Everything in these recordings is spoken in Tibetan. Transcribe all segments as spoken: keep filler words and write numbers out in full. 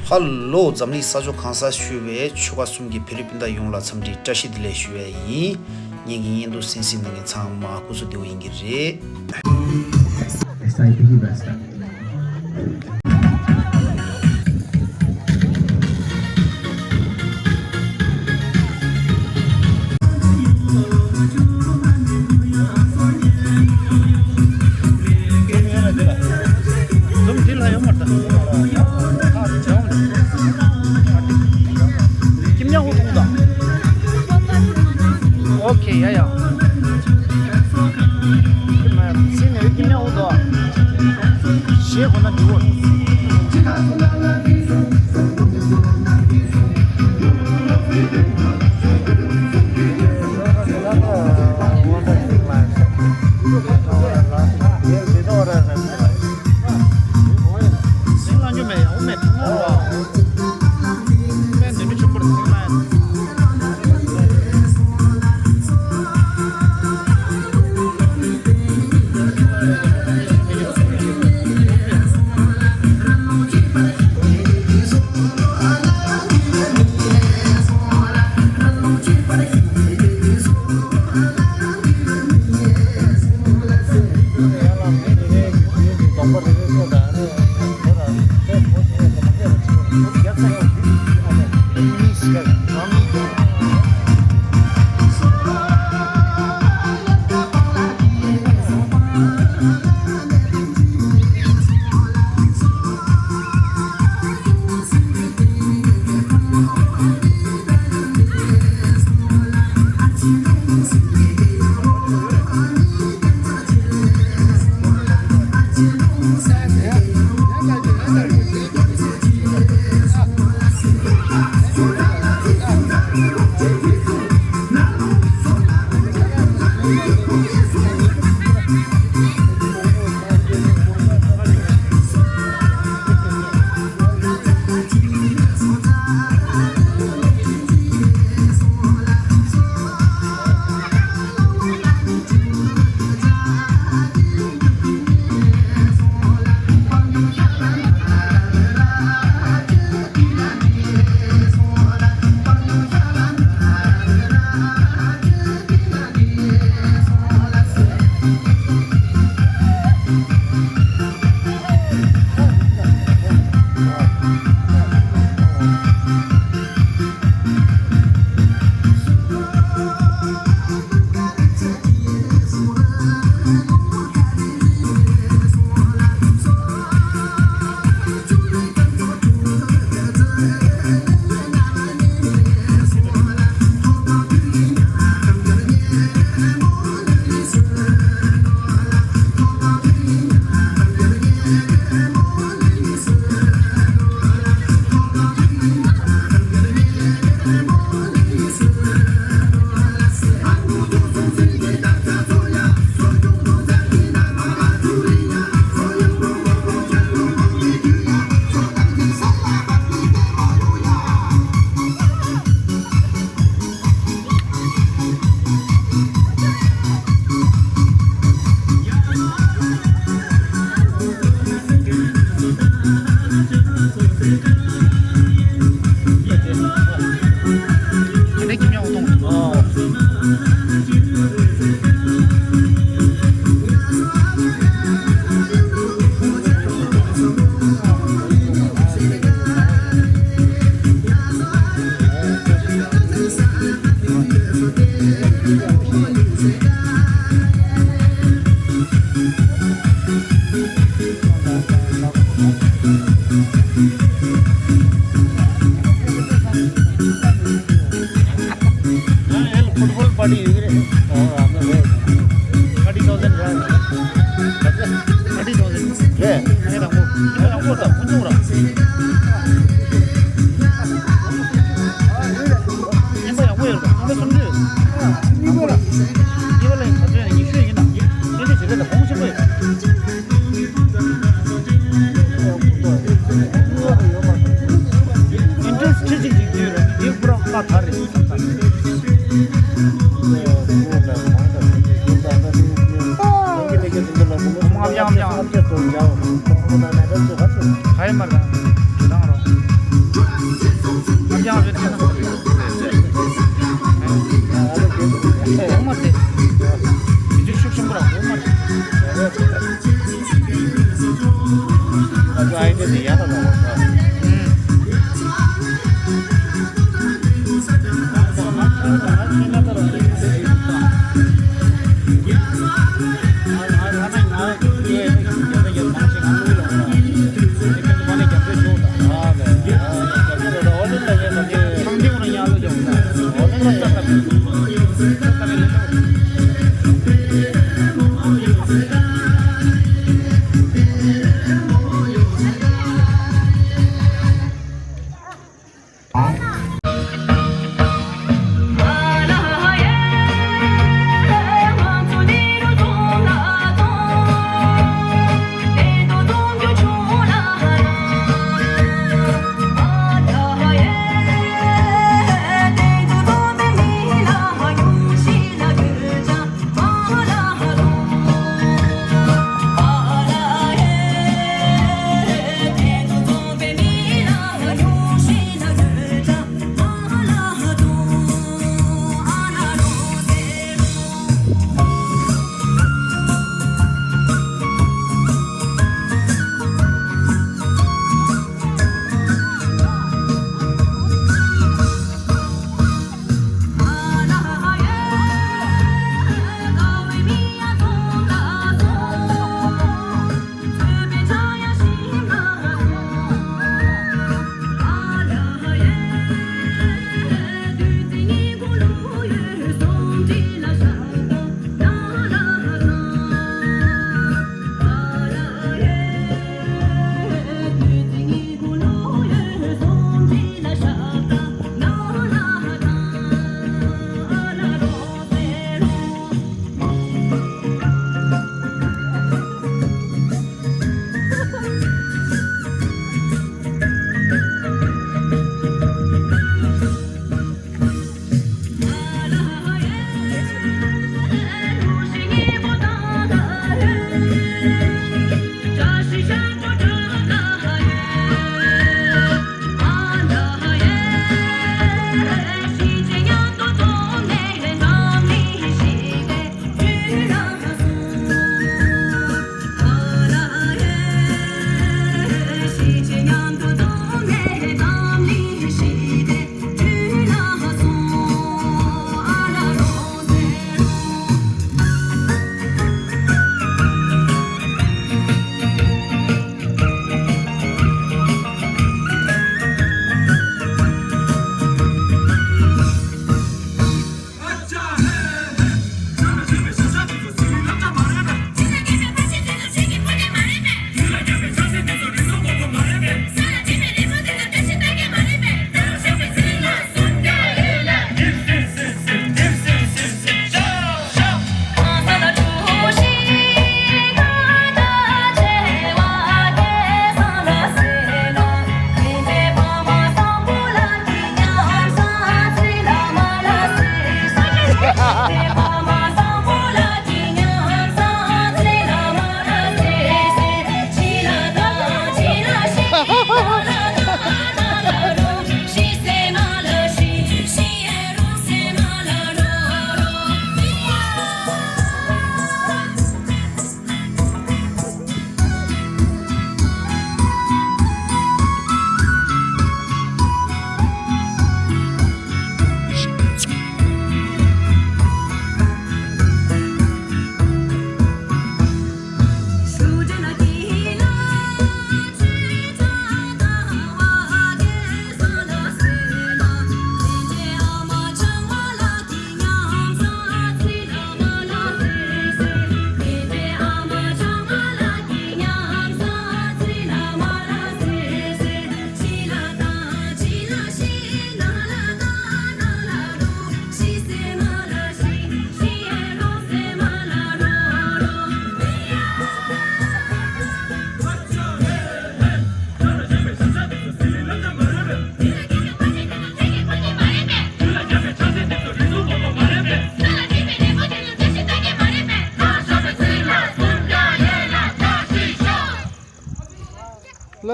ཧ་ལོ། འཛམ་གླིང་ས་ཕྱོགས་གང་སར་བཞུགས་པའི་ཆོལ་ཁ་གསུམ་གྱི་བོད་རིགས་སྤུན་ཟླ་ཡོངས་ལ་འཚམས་འདྲི་བཀྲ་ཤིས་བདེ་ལེགས་ཞུ་བ་ཡིན། ངེད་ཀྱི་བརྙན་ཐུང་གསན་གཟིགས་གནང་མཁན་ཚང་མ་སྐུ་གཟུགས་བདེ་པོ་ཡིན་གྱི་རེད། འཛུམ་འདི་ལ་ཡོད་མ་རེད་ད། ཁྱིམ་ཉག་འོ་ཐོང་ད། ཨོ་ཁེ་ཡ་ཡ། སེམས་ནས་ཁྱིམ་ཉག་འོ་དོ། ཞེས་གོ་ན་འགྲིག་གོ། Football party ཡོད་ཀྱི་རེད། ཨོ། ཨ་མ་རེད། Thirty thousand རེད། Thirty thousand རེད། ངས་དང་པོ་ངས་དང་པོ་དང་ཁོང་ཚོ་ར། ཡིན་པ་ཡག་པོ་ཡོད་རེད། ཁོང་ཚོ་གསུམ་བརྗོད་ཡོད། གཉིས་པ་ལ་ག་ཚོད་ཡིན་ན་ཉི་ཤུ་ཡིན་ན་ཏན་ཏན་ཞེ་དྲག་ལ་གོང་ཆེན་པོ་ཡོད། Interest ཁྲི་གཅིག་ཅིག་བརྗོད་རེད། འདི་པུ་ར་ཁ་ཐར་རེད། ཧ་ཡ་མར་དང་དུ་དང་རོ།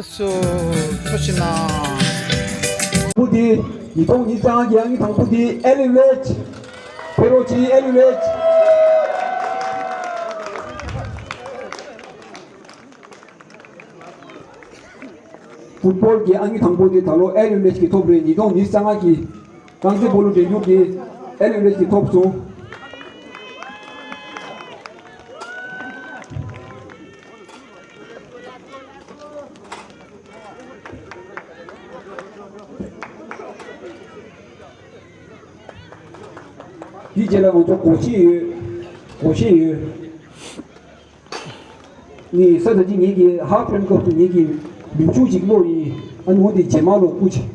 སུ་ཐུགས་ཆེ་གནང་། པོ་དེ་ཉིས་སྟོང་ཉི་ཤུ་རྩ་ལྔ་གི་ཨང་ཀི་དང་པོ་དེ་ཨེ་ལི་ཝེད། ཕེ་རོ་ཆི་ཨེ་ལི་ཝེད། ཕུཊ་བོལ་གྱི་ཨང་ཀི་དང་པོ་དེ་ད་ལོ་ཨེ་ལི་ཝེད་ཀྱིས་ཐོབ་རེད། ཉིས་སྟོང་ཉི་ཤུ་རྩ་ལྔ་གི་རྐང་རྩེད་སྤོ་ལོ་འགྲན་བསྡུར་དེ་ཨེ་ལི་ཝེད་ཀྱིས་ཐོབ་སོང་། དེའི་རྗེས་ལ་ང་ཚོ་སྒོར་གཞས་ཡོད། སྒོར་གཞས་ཡོད། ངས་ས་ད་ཅི་ངེད་ཀྱི་ཧཱ་ཕི་རེམ་སྐབས་སུ་ངེད་ཀྱི་མིང་ཆུང་ཅིག་ཀློག་ཡིན། ཨ་ནི་འོ་དེ་རྗེས་མ་ལོ་སྐུ་མཁྱེན།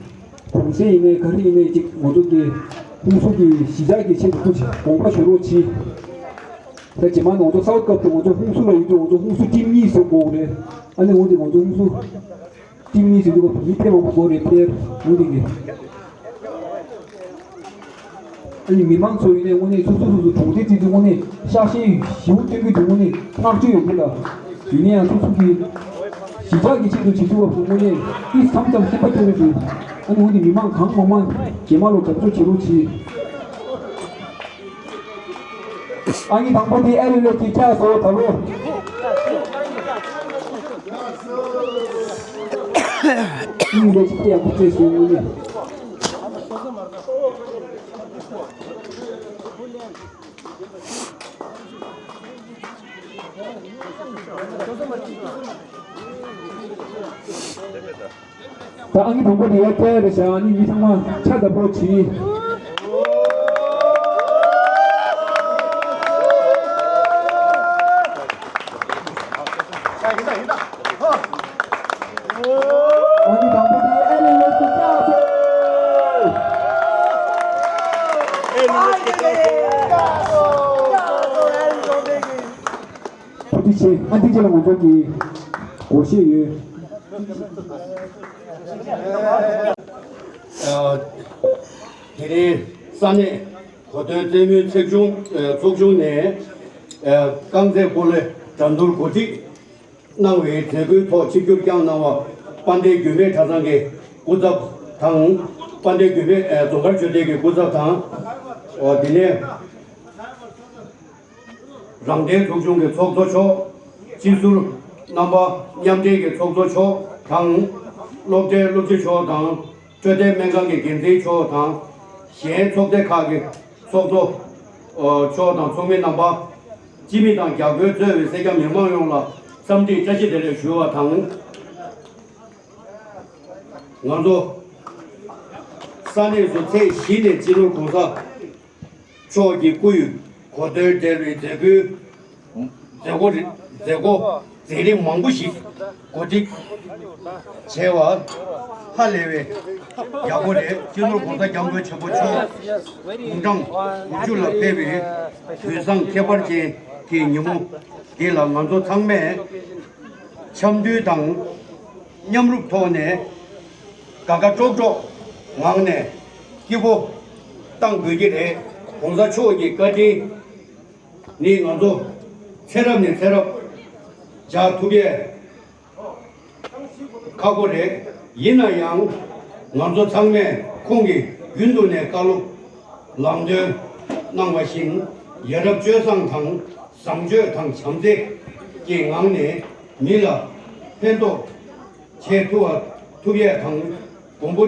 གུང་སེང་ཡིན་ནའི་ག་རེ་ཡིན་ནའི་ཅིག་ང་ཚོ་གི་ཧུན་སུར་གྱི་གཞིས་ཆགས་ཀྱི་ཆེད་དུ་སྐུ་མཁྱེན་དགོངས་པ་ཞུ་རོགས་གྱིས། ད་རྗེས་མ་ང་ཚོ་སའུ་ཐི་སྐབས་སུ་ང་ཚོ་ཧུན་སུར་ལ་ཡོད་དུས་ང་ཚོ་ཧུན་སུར་ཊིམ་གཉིས་བཟོ་དགོས་རེད། ཨ་ནི་འོ་དེ་ང་ཚོ་ཧུན་སུར་ཊིམ་གཉིས་ཟེར་དུས་སྐབས་སུ་མི་ཕལ་མང་པོ་དགོས་རེད་ཕལ་འོ་དེ་གི། ཨ་ནི་མི་མང་ཚོ་ཡིན་ནའི་དངོས་གནས་སོ་སོ་སོ་སོ་གྲོང་སྡེ་བརྩི་དུས་དངོས་གནས་ཤག་ཤེད་ཞེ་པོ་སྟོན་གྱི་འདུག་དངོས་གནས་བསྔགས་བརྗོད་ཡོད་གི་ལ། ཡིན་ན་ཡང་སོ་སོ་གི་གཞིས་ཆགས་ཀྱི་ཆེད་དུ་བྱེད་ཐུབ་པ་བཟོ་དངོས་གནས་ཏིས་མཚམས་མཚམས་སེམས་པ་སྐྱོ་བོ་འདུག་ཨ་ནི་འོན་ཏེ་མི་མང་གང་མང་མང་རྗེས་མ་ལོ་རྒྱབ་སྐྱོར་བྱེད་རོགས་གྱིས། ཨ་ནི་དང་པོ་དེ་ཨེ་ལི་ལོ་གི་ཆགས་སོ་ད་ལོ། ཨིན་ལེ་ཆིག་ཡག་པོ་བྱས་སོང་ངོ་ནས། ད་ཨང་ཀི་དང་པོ་དེ་ཡར་བསྐྱལ་རེད་བཞག་ཨ་ནི་མི་ཚང་མ་ཕྱག་བརྡབ་རོགས་གྱིས། ཨང་ཀི་དང་པོ་དེ་ཨེ་ལི་ལོ་སུ་ཀྱག་སོ། ཐུགས་རྗེ་ཆེ། ཨ་འདི་རྗེས་ལ་ང་ཚོ་གི་སྒོར་གཞས་ཡོད། དེ་རིང་ས་གནས་གོ་སྟོན་རྩེད་མོའི་ཚོགས་ཆུང་ཚོགས་ཆུང་ནས་རྐང་རྩེད་སྤོ་ལོའི་འགྲན་བསྡུར་གོ་སྒྲིག་གནང་བའི་མཛད་སྒོའི་ཐོག་ཆིབས་བསྒྱུར་བསྐྱངས་གནང་བ་དཔལ་ལྡན་མགོན་མེད་གྲྭ་ཚང་གི་སྐུ་ཚབ་དང་། དཔལ་ལྡན་མགོན་མེད་རྫོང་དཀར་ཆོས་སྡེ་གི་སྐུ་ཚབ་དང་། འོ་དེ་ནས། རང་བདེན་ཚོགས་ཆུང་གི་ཚོགས་གཙོ་མཆོག་སྤྱི་ཟུར་རྣམ་པ་མཉམ་འབྲེལ་གྱི་ཚོགས་གཙོ་མཆོག་དང་། སློབ་གྲྭའི་སློབ་སྤྱི་མཆོག་དང་། འཕྲོད་བསྟེན་སྨན་ཁང་གི་འགན་འཛིན་མཆོག་དང་། གཞན་ཚོགས་སྡེ་ཁག་གི་ཚོགས་གཙོ་མཆོག་དང་ཚོགས་མི་རྣམ་པ། སྤྱི་མི་དང་རྒྱ་རྒོལ་གཙོས་པའི་སེར་སྐྱ་མི་མང་ཡོངས་ལ་འཚམས་འདྲི་བཀྲ་ཤིས་བདེ་ལེགས་ཞུ་བ་དང་། ང་ཚོ་ས་གནས་སུ་ཚེས་བཞི་ནས་སྤྱི་ནོར་༸གོང་ས་མཆོག་གི་སྐུའི་གོ་སྟོན་འབྲེལ་བའི་མཛད་སྒོའི་མཛད་སྒོ་རི་མཛད་སྒོ་མཛད་རིམ་མང་པོ་ཞིག་གོ་སྒྲིག་བྱས་པ་ཧ་ལས་པའི་ཡག་པོ་རེད། སྤྱི་ནོར་༸གོང་ས་༸སྐྱབས་མགོན་ཆེན་པོ་མཆོག་དགུང་གྲངས་དགུ་བཅུ་ལ་ཕེབས་པའི་དུས་བཟང་ཁྱད་པར་ཅན་གྱི་ཉིན་མོ་འདི་ལ་ང་ཚོ་ཚང་མས་འཆམ་མཐུན་དང་མཉམ་རུབ་ཐོག་ནས་དགའ་དགའ་སྤྲོ་སྤྲོ་ངང་ནས་སྐྱིད་པོ་བཏང་དགོས་ཀྱི་རེད། ༸གོང་ས་མཆོག་གི་བཀའ་དྲིན་ནི་ང་ཚོ་ཚེ་རབས་ནས་ཚེ་རབས་འཇགས་ཐུབ་ཡས་ཁག་པོ་རེད། ཡིན་ན་ཡང་ང་ཚོ་ཚང་མས་ཁོང་གིས་རྒྱུན་དུ་ནས་བཀའ་སློབ་ལམ་སྟོན་གནང་བ་བཞིན་ཡ་རབས་སྤྱོད་བཟང་དང་བཟང་སྤྱོད་དང་བྱམས་བརྩེ་གི་ངང་ནས་མི་ལ་ཕན་ཐོགས་བྱེད་ཐུབ་པ་ཐུབ་ཡས་དང་། མགོན་པོ་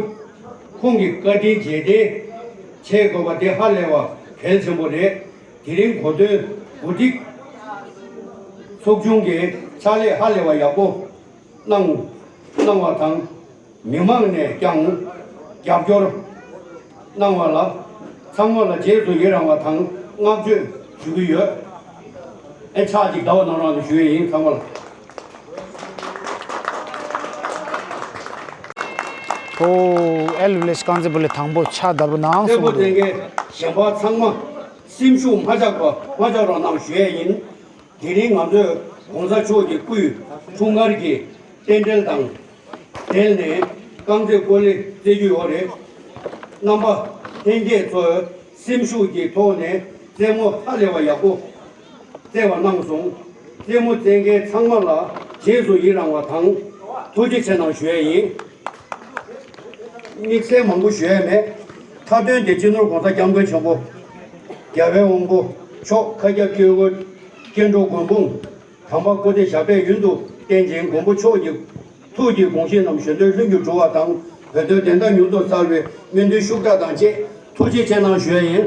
ཁོང་གི་བཀའ་དྲིན་རྗེས་དྲན་བྱེད་དགོས་པ་དེ་ཧ་ལས་པ་གལ་ཆེན་པོ་རེད། དེ་རིང་གོ་སྟོན་གོ་སྒྲིག་ཚོགས་ཆུང་གིས་ཕྱག་ལས་ཧ་ལས་པ་ཡག་པོ་གནང་གནང་བ་དང་། མི་མང་ནས་ཀྱང་རྒྱབ་སྐྱོར་གནང་བ་ལ་ཚང་མ་ལ་རྗེས་སུ་ཡི་རང་བ་དང་བསྔགས་བརྗོད་ཞུ་གི་ཡོད། ཨེ་ཕྱག་ཅིག་བརྡབ་གནང་རོགས་ཞུ་ཡས་ཡིན་ཚང་མ་ལ། ཨོ། ཨེ་ལི་ལེ་རྐང་རྩེད་སྤོ་ལོ་དང་པོ་ཕྱག་བརྡབ་གནང་སོང་། རྩེད་པོ་འདི་གའི་གཞན་པ་ཚང་མ་སེམས་ཤུགས་མ་ཆག་པ་མ་ཆག་རོགས་གནང་ཞུ་ཡས་ཡིན། དེ་རིང་ང་ཚོས་༸གོང་ས་མཆོག་གི་སྐུའི་འཁྲུངས་སྐར་གྱི་རྟེན་འབྲེལ་དང་འབྲེལ་ནས་རྐང་རྩེད་སྤོ་ལོ་རྩེ་རྒྱུ་ཡོད་རེད། རྣམ་པ་ལྷན་རྒྱས་ཚོས་སེམས་ཤུགས་ཀྱི་ཐོག་ནས་རྩེད་མོ་ཧ་ལས་པ་ཡག་པོ་རྩེ་བ་གནང་སོང་། རྩེད་མོ་རྩེ་མཁན་ཚང་མ་ལ་རྗེས་སུ་ཡི་རང་བ་དང་ ཐུགས་རྗེ་ཆེ་གནང་ཞུ་ཡས་ཡིན། དམིགས་བསལ་མང་པོ་ཞུ་ཡས་མེད། མཐའ་དོན་དེ་སྤྱི་ནོར་༸གོང་ས་༸སྐྱབས་མགོན་ཆེན་པོ་རྒྱལ་བའི་དབང་པོ་མཆོག་མཁའ་ཁྱབ་སྐྱེ་བོ་སྐྱེ་འགྲོ་མགོན་དཔུང་དམ་པ་སྐུ་ཚེ་ཞབས་པད་ཡུན་དུ་བརྟན་ཅིང་མགོན་པོ་མཆོག་གི་ཐུགས་ཀྱི་དགོངས་གཞི་རྣམས་གཞན་དོན་ལྷུན་གྱིས་གྲུབ་པ་དང་བོད་དོན་བདེན་མཐའ་མྱུར་དུ་གསལ་བའི་སྨོན་འདུན་ཤུགས་དྲག་དང་བཅས་ཐུགས་རྗེ་ཆེ་གནང་ཞུ་ཡས་ཡིན།